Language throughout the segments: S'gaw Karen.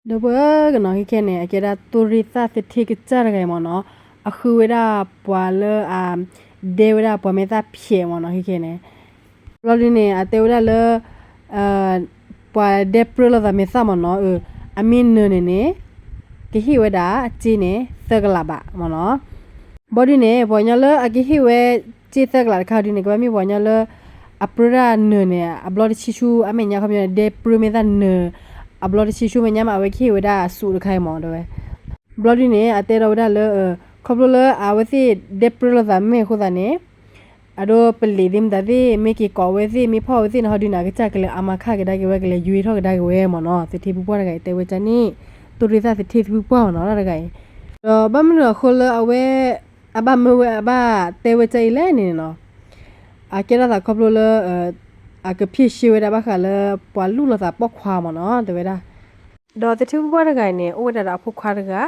ဒီပုၢ်ဝဲၢ်နီၤ ခဲခဲန့ၣ် အကဲဒၣ်သိရ့ၣ်သၣ်သထ့ကစၢ်တဂၤအံၤမ့ၢ်နီၤ, အဃုဝဲဒၣ်ပှၤလၢအဒဲဝဲဒၣ်ပှၤမဲာ်သၣ်ဖျဲးမ့ၢ်နီၤ ခဲခဲန့ၣ်. ဘျီဒုန့ၣ် အတဲဝဲဒၣ်လၢ ပှၤဒဲပြၢလိာ်သးမဲာ်သၣ်မ့ၢ်နီၤ, အမ့ၢ်နၢၤန့ၣ်န့ၣ် ကဟ့ၣ်ဝဲဒၣ်စ့န့ၣ် သၢကလးဘးမ့ၢ်နီၤ. ဘျီဒုန့ၣ် ပှၤကညီလၢအကဟ့ၣ်ဝဲစ့သၢကလးတခါဒုန့ၣ် ကဘၣ်မ့ၢ်ပှၤကညီလၢ အပြၢတၢ်နၢၤန့ၣ် အဘျီတဆံဆူအမဲာ်ညါ ခီပညီန့ၣ် ဒဲပြၢမဲာ်သၣ်နၢၤ အဘျီတဆံဆူမဲာ်ညါမး အဝဲကဟ့ၣ်ဝဲဒၣ်အစူးတခါအံၤမ့ၢ်တဲဝဲ. ဘျီဒုန့ၣ် အတဲဒီးဝဲဒၣ်လၢ ခီဖျိလၢအဝဲသ့ၣ်ဒဲပြၢလိာ်သးမ့ၢ်အဃိသတးန့ၣ် အဒိပလံးသ့ၣ်မတၤသ့ၣ် မ့ၢ်က့ၤကိးဝဲသ့ၣ် မ့ၢ်ဖီၣ်ဝဲသ့ၣ်န့ၣ် ဟီဒုန့ၣ် အကစၢ်ကလဲၤအါမးခးကဒါက့ၤဝဲ ကလဲၤယွ့ထီၣ်ကဒါက့ၤဝဲမ့ၢ်နီၤ. သထ့ဖုပှၢ်တဂၤအံၤတဲဝဲဒ်န့ၣ်, သိရ့ၣ်သၣ်သထ့ဖုပှၢ်မ့ၢ်နီၤ တၢ်တဂၤအံၤ. ဒီးဘၣ်မနုၤအဃိလၢအဝဲ အဘၣ်မၢဝဲအဘၣ်တဲဝဲဒ်အံၤလဲၣ်န့ၣ်နီၤ, အကဲထီၣ်သးခီဖျိလၢ အကဖ့ၣ်ရှ့ဝဲဒၣ်ဘၣ်ဃးလၢ ပှၤလူၢ်လိာ်သးပိာ်ခွါမ့ၢ်နီၤ တဲဝဲဒၣ်. ဒီးသထ့ဖုပှၢ်တဂၤအံၤန့ၣ် အိၣ်ဝဲဒၣ်ဒီးအဖိခွါတဂၤ,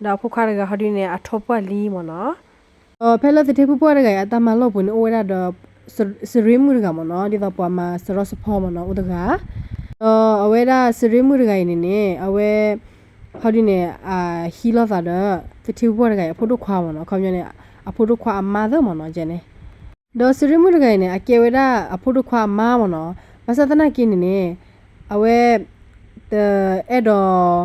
ဒီးအဖိခွါတဂၤဟီဒုန့ၣ် အထီပှၢ်လံမ့ၢ်နီၤ. ဒီးဖဲလၢသထ့ဖုပှၢ်တဂၤအံၤအတၢ်မၤလီၢ်ပူၤန့ၣ် အိၣ်ဝဲဒၣ်ဒီး စရ့မုၣ်တဂၤမ့ၢ်နီၤ, ဒ်သိးပှၤမၤစရီစဖီမ့ၢ်နီၤ အိၣ်တဂၤ. ဒီးအဝဲဒၣ်စရ့မုၣ်တဂၤအံၤန့ၣ်န့ၣ် အဝဲ ဟီဒုန့ၣ် အဟံးလိာ်သးဒီး သထ့ဖုပှၢ်တဂၤအံၤအဖိဒိၣ်ခွါမ့ၢ်နီၤ, ခီပညီန့ၣ် အဖိဒိၣ်ခွါအမါသ့ၣ်မ့ၢ်နီၤ ကဲန့ၣ်. ဒီးစရ့မုၣ်တဂၤအံၤန့ၣ် အကဲဝဲဒၣ်အဖိဒိၣ်ခွါအမါမ့ၢ်နီၤ, ဘၣ်ဆၣ်သနာ်က့န့ၣ်န့ၣ် အဝဲ တအဲၣ်ဒိး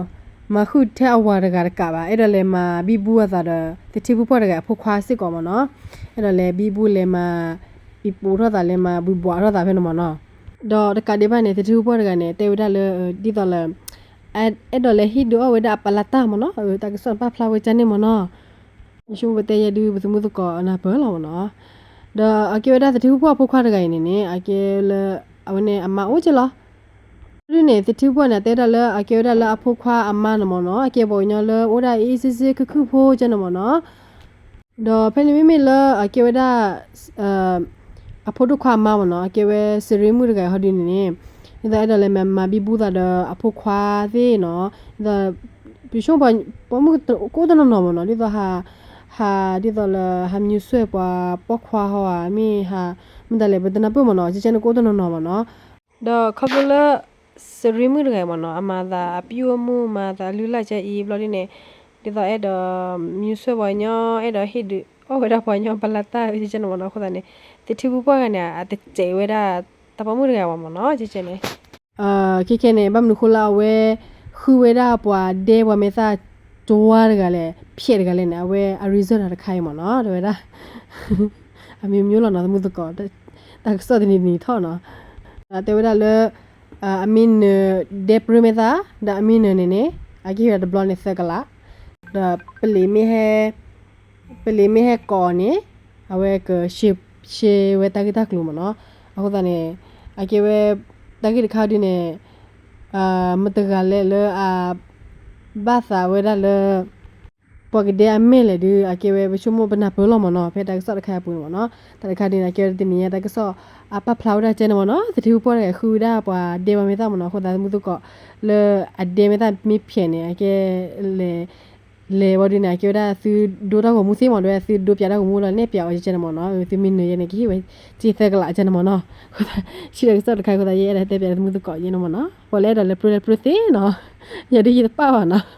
မၤဃုာ်ထဲအဝၤတဂၤတကးဘၣ်, အဲၣ်ဒိးလဲၤမၤဘံဘူအသးဒီး သထ့ဖုပှၢ်တဂၤအဖိခွါစ့ၢ်ကီးမ့ၢ်နီၤ, အဲၣ်ဒိးလဲၤဘံဘူလဲၤမၤ ပံၤပူးထီၣ်သး လဲၤမၤဘှံးဘှီးထီၣ်သးဖဲန့ၣ်မ့ၢ်နီၤ. ဒီးတကးဒံးဘၣ်န့ၣ် သထ့ဖုပှၢ်တဂၤန့ၣ် တဲဝဲဒၣ်လၢ ဒ်သိးလၢ အဲၣ်ဒိးလဲၤဟ့ၣ်ဒုးအီၣ်ဝဲဒၣ်အပလၢတၢ်မ့ၢ်နီၤ, တၢ်ကစီၣ်ပာ်ဖျါဝဲဒ်န့ၣ်မ့ၢ်နီၤ. ယဆိကမိၣ်ပတဲယဲဒုး ပသမုၣ်သကိးနၢ်ပၢၢ်လီၤမ့ၢ်နီၤ. ဒီးအကဲဝဲဒၣ်သထ့ဖုပှၢ်အဖိခွါတဂၤအံၤန့ၣ်န့ၣ် အကဲလၢ အဝဲန့ၣ်အမါအိၣ်က့လီၤ. ဒုန့ၣ် သထ့ဖုပှၢ်န့ၣ် အတဲဒၣ်လၢအကဲဝဲဒၣ်လၢအဖိခွါအမါန့ၣ်မ့ၢ်နီၤ, အကဲပှၤကညီလၢအိၣ်ဒၣ်အ့ၣ်စ့စ့ခုၣ်ခုၣ်ဖိကဲန့ၣ်မ့ၢ်နီၤ. ဒီးဖဲန့ၣ်မ့မ့ၢ်လၢအကဲဝဲဒၣ် အဖိဒိၣ်ခွါအမါမ့ၢ်နီၤ, အကဲဝဲစရ့မုၣ်တဂၤဟီဒုန့ၣ်န့ၣ်, ဒ်သိးအဲၣ်ဒိးလဲၤမၤဘံဘူသးဒီးအဖိခွါသ့ၣ်နီၤ, ဒ်သိး ပဆိကမိၣ် ပိာ်မုၣ်ကအိၣ်တနီၤနီၤမ့ၢ်နီၤ, ဒ်သိးဟး ဟး ဒ်သိးလၢဟးမံဆွဲၣ်ပှၤပိာ်ခွါဟီဧါ မ့ၢ်ဟး မတၤလဲၣ် ပတနၢ်ပၢၢ်မ့ၢ်နီၤ, ကဲကဲန့ၣ်ကအိၣ်တနီၤနီၤမ့ၢ်နီၤ. ဒီးခီဖျိလၢ စရ့မုၣ်တဂၤအံၤမ့ၢ်နီၤ, အမၤသးအပျုၢ်အမုၢ် မၤသးအလုၢ်အလၢ်ကဲအံၤ ဘျီဒ်န့ၣ်, ဒ်သိးအဲၣ်ဒိး မံဆွဲၣ်ပှၤကညီ အဲၣ်ဒိးဟ့ၣ်ဒုးအီၣ်ဝဲဒၣ်ပှၤကညီပလၢတၢ် ကဲကဲန့ၣ်မ့ၢ်နီၤ, အဃိသတးန့ၣ် သထ့ဖုပှၢ်တဂၤန့ၣ် အတစဲးဝဲဒၣ် တၢ်ပိာ်မုၣ်တဂၤအံၤမ့ၢ်နီၤ, ကဲကဲန့ၣ်. ခဲခဲန့ၣ် ဘၣ်မနုၤဃိလၢအဝဲ ဃုဝဲဒၣ်ပှၤဒဲပှၤမဲာ်သၣ် တဝါတဂၤလဲၣ် ဖျဲးတဂၤလဲၣ်န့ၣ် အဝဲအ reason တခါအံၤမ့ၢ်နီၤ တဲဝဲဒၣ် အမျိုးမျိုးလီၤနီၤ သမုၣ်သကိး တၢ်ကစီၣ်တနံၤနံၤထီၣ်နီၤ တဲဝဲဒၣ်လၢ အမ့ၢ်နၢၤဒဲပြၢမဲာ်သၣ် ဒီးအမ့ၢ်နၢၤန့ၣ်န့ၣ် အကဟ့ၣ်ဝဲဒၣ်တဘျီန့ၣ်သၢကလး ဒီးပလံးမ့ၢ်ဟဲ ပလံးမ့ၢ်ဟဲကိးအီၤန့ၣ် အဝဲက ရှဲဝဲတၢ်ဂ့ၢ်တၢ်ကျိၤမ့ၢ်နီၤ အဃိသတးန့ၣ် အကဲဝဲ တၢ်ဂ့ၢ်တခါဒုန့ၣ် မတၤတဂၤလဲၣ်လၢအ ဘၣ်သးဝဲဒၣ်လၢ ပှၤကဒဲအမဲာ်လဲၣ်ဒုး အကဲဝဲ ပဆိကမိၣ်ပနၢ်ပၢၢ်လီၤမ့ၢ်နီၤ ဖဲတၢ်ကစီၣ်တခါအံၤအပူၤန့ၣ်မ့ၢ်နီၤ တၢ်တခါဒုန့ၣ် အကဲဝဲတနံၤညါတၢ်ကစီၣ် အပာ်ဖျါဝဲဒၣ်ကဲန့ၣ်မ့ၢ်နီၤ သထ့ဖုပှၢ်တဂၤဃုဝဲဒၣ်ပှၤဒဲပှၤမဲာ်သၣ်မ့ၢ်နီၤ အဃိသတးသမုၣ်သကိး လၢအဒဲမဲာ်သၣ်မ့ၢ်ဖျဲးန့ၣ် အကဲ လဲၤဝဲဒုန့ၣ် အကဲဝဲဒၣ်သုဒိတၢ်ဂီၤမူသ့မ့ၢ် ဒ်သုဒိပၠးတၢ်ဂီၤမူလီၤ နဲၣ်ပၠးအီၤကဲန့ၣ်မ့ၢ်နီၤ သုမ့ၢ်နၢၤယဲန့ၣ် ကဟ့ၣ်ဝဲစ့သၢကလးကဲန့ၣ်မ့ၢ်နီၤ အဃိသတး ဆံးတၢ်ကစီၣ်တခါအဃိသတး ယအဲၣ်ဒိးတဲပၠးလၢသမုၣ်သကိးယဲန့ၣ်မ့ၢ်နီၤ ပှၤလၢအဲၣ်ဒိးလဲၤပြၢလဲၤပြၢသ့နီၤ ယဲဒုးယတပာ်ဘၣ်နီၤ